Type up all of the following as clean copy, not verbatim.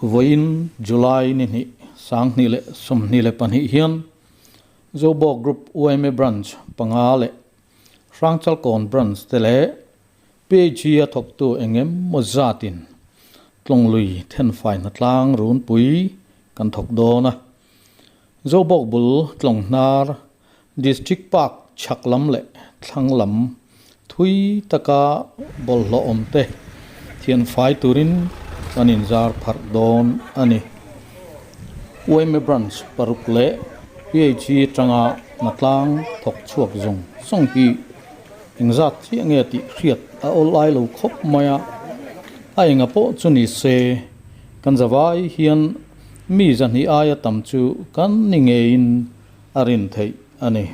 Vawiin July ni hnih, 2022 hian Zobawk Group yma Branch panga leh Hrangchalkawn Branch te leh PHE a thawktu eng emaw zatin Tlawnglui thenfai hnatlang runpui kan thawk dawn a. Zobawk bul Tlawnghnar District Park chhak lam leh thlang lam thui taka bawlhhlawh awm te thianfai turin kan inzar pharh dawn a ni. Yma Branch paruk leh PHE atanga hnatlang thawk chhuak zawng zawng hi engzat chiah nge tih hriat a awl ai lo khawp mai a, a enga pawh chu ni se kan zavai hian mi zahnih aia tam chu kan ni ngeiin a rin theih a ni.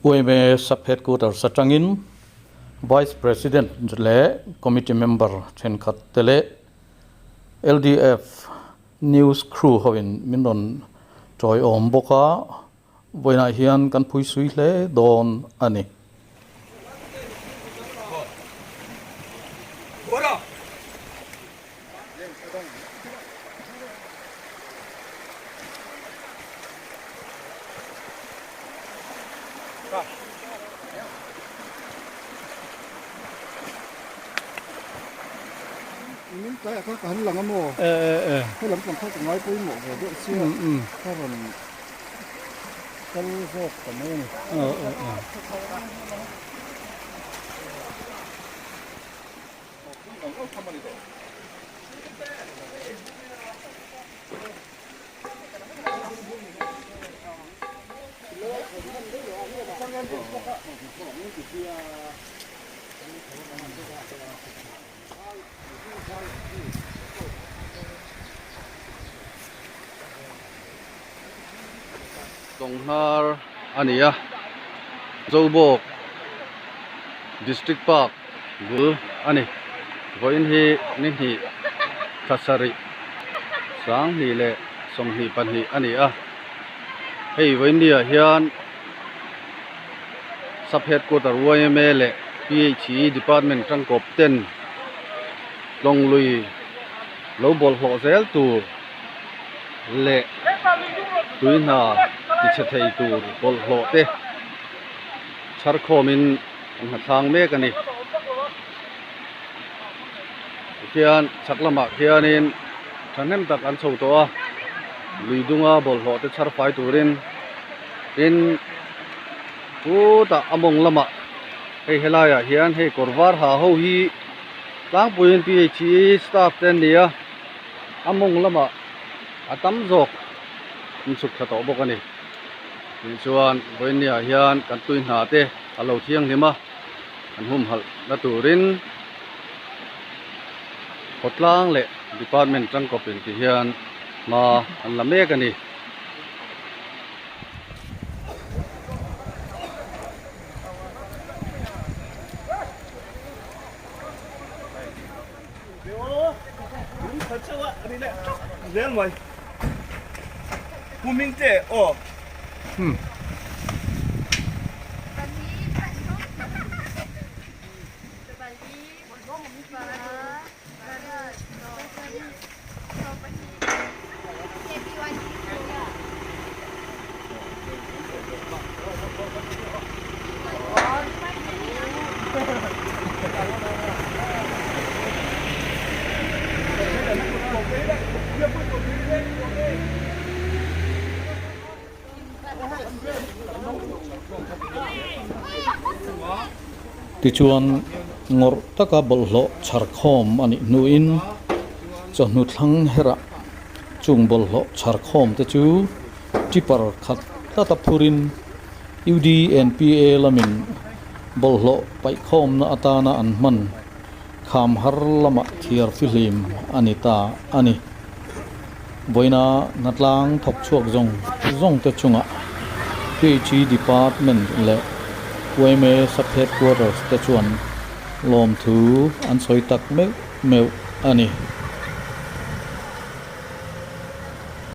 Yma Sub Headquarters atangin Vice President leh Committee Member thenkhat te leh LDF News Crew hoin min rawn tawiawm bawk a, vawiinah hian kan phuisui hle dawn a ni. Min tlaiah kha ka han lang a maw? He lam pang kha ka ngai pawimawh ve deuh sia ka rawn kal zawk ta mai a ni. Tlawng hnar a ni a Zobawk District Park bul a ni vawiin hi ni hnih thla sarih 2022 a ni a hei vawiin ni ah hian Sub Headquarter yma leh PHE Department tangkawp ten tlawng lui lo bawlhhlawh zel tur leh tui hna ti chhe thei tur bawlhhlawh te chhar khawmin an hnathlang mek a ni. Tikhian chhak lamah khianin thahnem tak an chho tawh a, lui dunga bawlhhlawh te chhar fai turin tin chutah a mawng lamah hei helaiah hian hei kawr var ha ho hi tlangpuiin PHE staff te an ni a, a mawng lamah a tam zawk an chhuk thla tawh bawk a ni. Tichuan vawiinniah hian kan tui hna te a lo thianghlim a, an humhalh na turin khawtlang leh department tangkawp in ti hian hma an la mek a ni. Tichuan, ngawrh taka bawlhhlawh chhar khawm a nih hnuin chawhnu thlang herah chung bawlhhlawh chhar khawm te chu tipper khat tlata phurin UDNPA lamin bawlhhlawh paihkhawmna atana an hman kham har lamah thiar fihlim a ni ta a ni. Vawiina hnatlang thawk chhuak zawng zawng te chungah PHE Department leh yma Sub Headquarters te chuan lawmthu an sawi tak meuh meuh a ni.